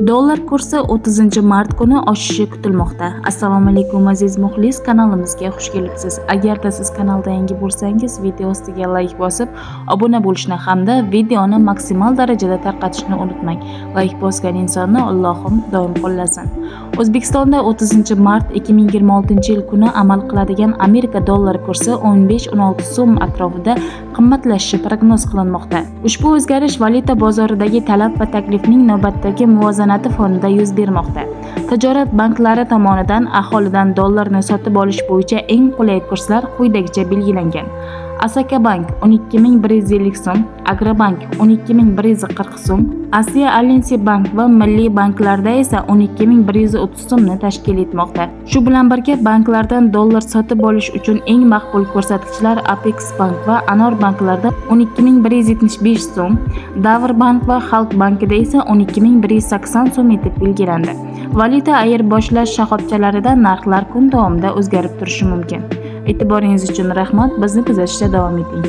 Dollar kursi 30-mart kuni oshishi kutilmoqda. Assalomu alaykum, aziz muxlis, kanalimizga xush kelibsiz. Agarda siz kanalda yangi bo'lsangiz, video ostiga layk bosib, obuna bo'lishni hamda videoni maksimal darajada tarqatishni unutmang. Layk bosgan insonni Allohim doim qo'llasin. O'zbekistonda 30-mart 2026-yil kuni amal qiladigan Amerika dollar kursi 15-16 so'm atrofida qimmatlashishi prognoz qilinmoqda. Ushbu o'zgarish valyuta bozoridagi talab va taklifning navbatdagi muvozanati fonida yuz bermoqda. Tijorat banklari tomonidan aholidan dollarni sotib olish bo'yicha eng qulay kurslar quyidagicha belgilangan. Asaka bank 12 150 so'm, Agrobank 12 140 so'm, Asia Alliance Bank va Milliy banklarda esa 12 130 so'mni tashkil etmoqda. Shu bilan birga, banklardan dollar sotib olish uchun eng maqbul ko'rsatkichlar Apex Bank va Anor banklarda 12 175 so'm, Davr bank va Xalq bankida esa 12 180 so'm etib belgilandi. Valyuta ayirboshlash shoxobchalarida narxlar kun davomida o'zgarib turishi mumkin. E'tiboringiz uchun rahmat. Bizni kuzatishda davom eting.